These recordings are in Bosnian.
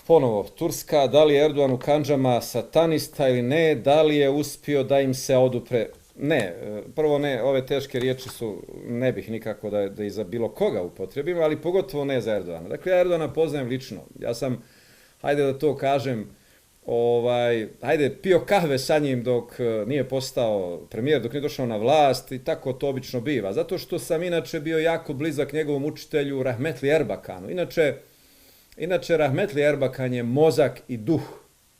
Ponovo, Turska, da li je Erdogan u kandžama satanista ili ne, da li je uspio da im se odupre? Ne, prvo ne, ove teške riječi su, ne bih nikako da i za bilo koga upotrebim, ali pogotovo ne za Erdogana. Dakle, ja Erdogana poznajem lično. Ja sam, hajde da to kažem, hajde, pio kahve sa njim dok nije postao premijer, dok nije došao na vlast i tako to obično biva. Zato što sam inače bio jako blizak njegovom učitelju Rahmetli Erbakanu. Inače, Rahmetli Erbakan je mozak i duh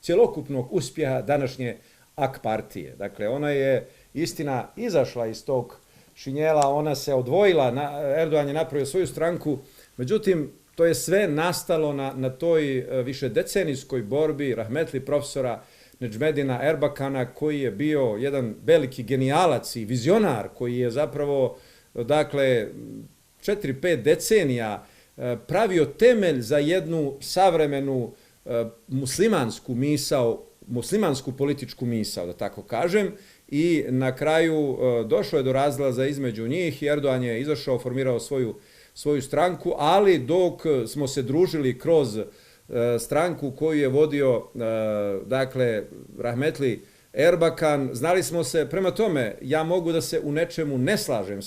cjelokupnog uspjeha današnje AK partije. Dakle, ona je, istina, izašla iz tog šinjela, ona se odvojila, Erdogan je napravio svoju stranku, međutim, to je sve nastalo na toj višedecenijskoj borbi Rahmetli profesora Nedžmedina Erbakana, koji je bio jedan veliki genijalac i vizionar, koji je zapravo, dakle, 4-5 decenija pravio temelj za jednu savremenu muslimansku misao, muslimansku političku misao, da tako kažem, i na kraju došlo je do razlaza između njih i Erdogan je izašao, formirao svoju stranku, ali dok smo se družili kroz stranku koju je vodio, dakle, Rahmetli Erbakan, znali smo se, prema tome, ja mogu da se u nečemu ne slažem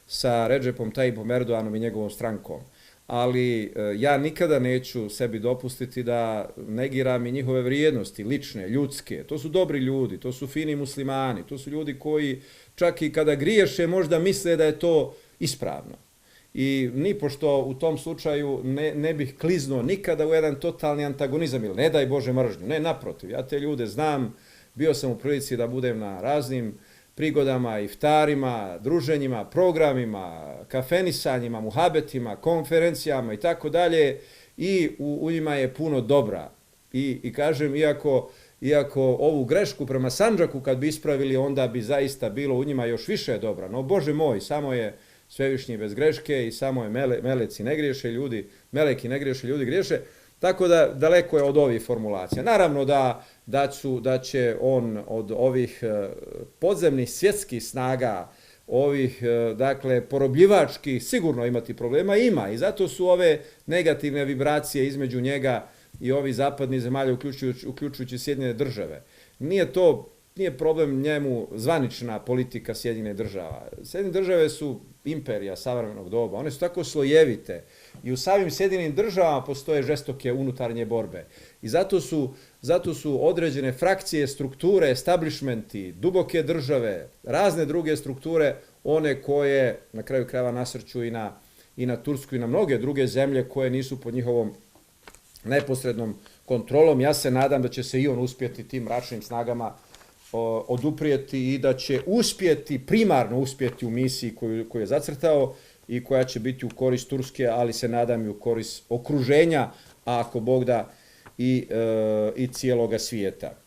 sa Redžepom Tayyipom Erdoganom i njegovom strankom, ali ja nikada neću sebi dopustiti da negiram i njihove vrijednosti, lične, ljudske. To su dobri ljudi, to su fini muslimani, to su ljudi koji čak i kada griješe možda misle da je to ispravno. I nipošto u tom slučaju ne bih kliznuo nikada u jedan totalni antagonizam ili ne daj Bože mržnju. Ne, naprotiv, ja te ljude znam, bio sam u prilici da budem na raznim prigodama, iftarima, druženjima, programima, kafenisanjima, muhabetima, konferencijama i tako dalje, i u njima je puno dobra. I kažem, iako ovu grešku prema Sandžaku kad bi ispravili, onda bi zaista bilo u njima još više dobra. No, Bože moj, samo je Svevišnji bez greške i samo je meleci ne griješe, meleki ne griješe, ljudi griješe. Tako da daleko je od ovih formulacija. Naravno da će on od ovih podzemnih svjetskih snaga, ovih, dakle, porobljivačkih, sigurno imati problema, ima. I zato su ove negativne vibracije između njega i ovih zapadnih zemalja, uključujući Sjedinjene države. Nije problem njemu zvanična politika Sjedinjenih država. Sjedinjene države su imperija savremenog doba. One su tako slojevite i u samim Sjedinjenim državama postoje žestoke unutarnje borbe. I zato su određene frakcije, strukture, establishmenti, duboke države, razne druge strukture, one koje na kraju krajeva nasrću i na Tursku i na mnoge druge zemlje koje nisu pod njihovom neposrednom kontrolom. Ja se nadam da će se i on uspjeti tim mračnim snagama oduprijeti i da će primarno uspjeti u misiji koju je zacrtao i koja će biti u korist Turske, ali se nadam i u korist okruženja, a ako Bog da i cijeloga svijeta.